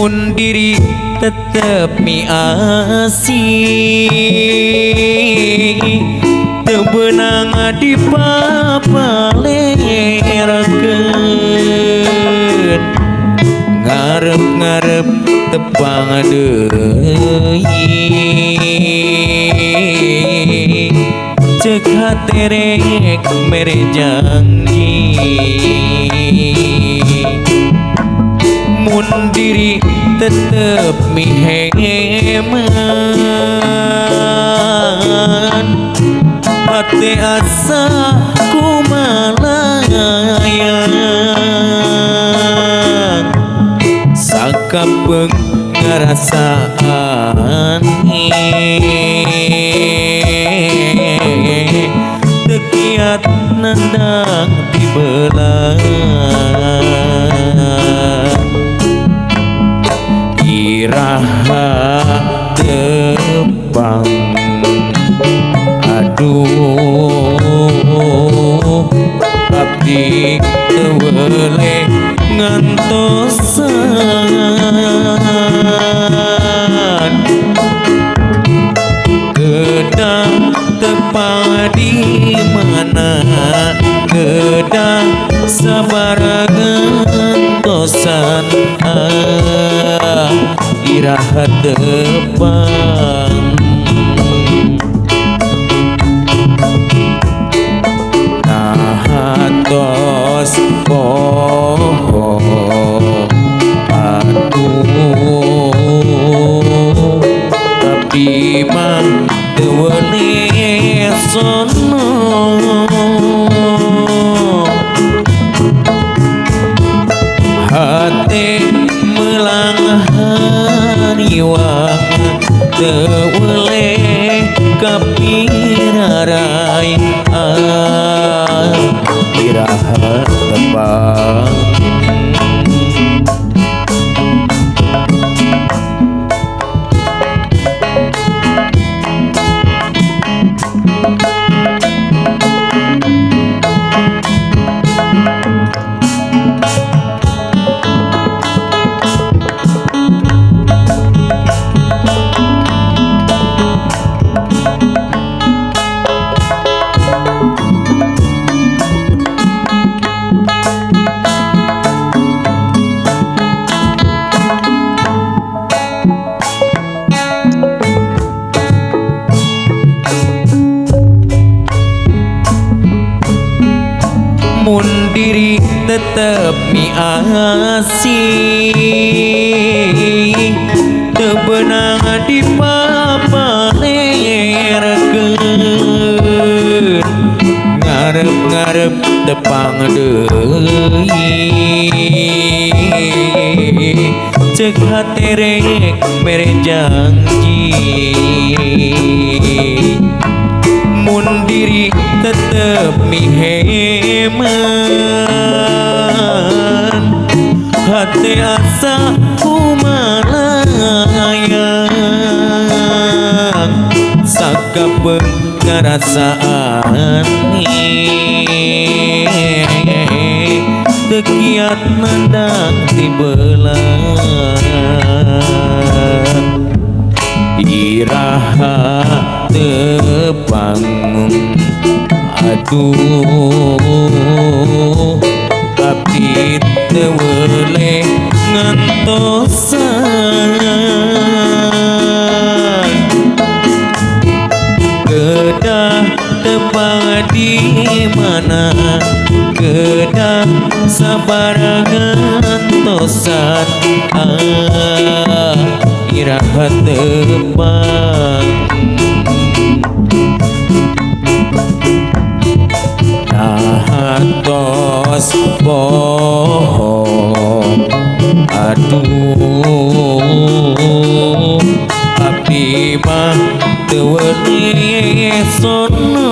Mun diri tetep miasih, teu beunang dipapalerkeun. Ngarep-ngarep tepang deui, ceuk hate rek mere janji. Mun diri tetep miheman, hate asa kumalayang. Sakapeung ngarasaan teu kiat nandang tibelan. Iraha tepang, aduh, abdi teu weleh ngantosan. Kedah tepang di mana, kedah sabar ngantosan. Ah, iraha tepang. Naha tos poho, aduh, abdi mah teu weleh sono. Hate melang hariwang, teu weleh kapirarai. Ah, iraha tepang. Mun diri tetep miasih, teu beunang dipapalerkeun. Ngarep-ngarep tepang deui, ceuk hate rek mere janji. Mun diri tetep miheman, hate asa kumalayang. Sakapeung ngarasaan teu kiat nandang tibelan. Iraha tepang, aduh, abdi teu weleh ngantosan. Kedah tepang di mana, kedah sabar ngantosan. Ah, iraha tepang. Naha tos poho, aduh, abdi mah teu weleh sono.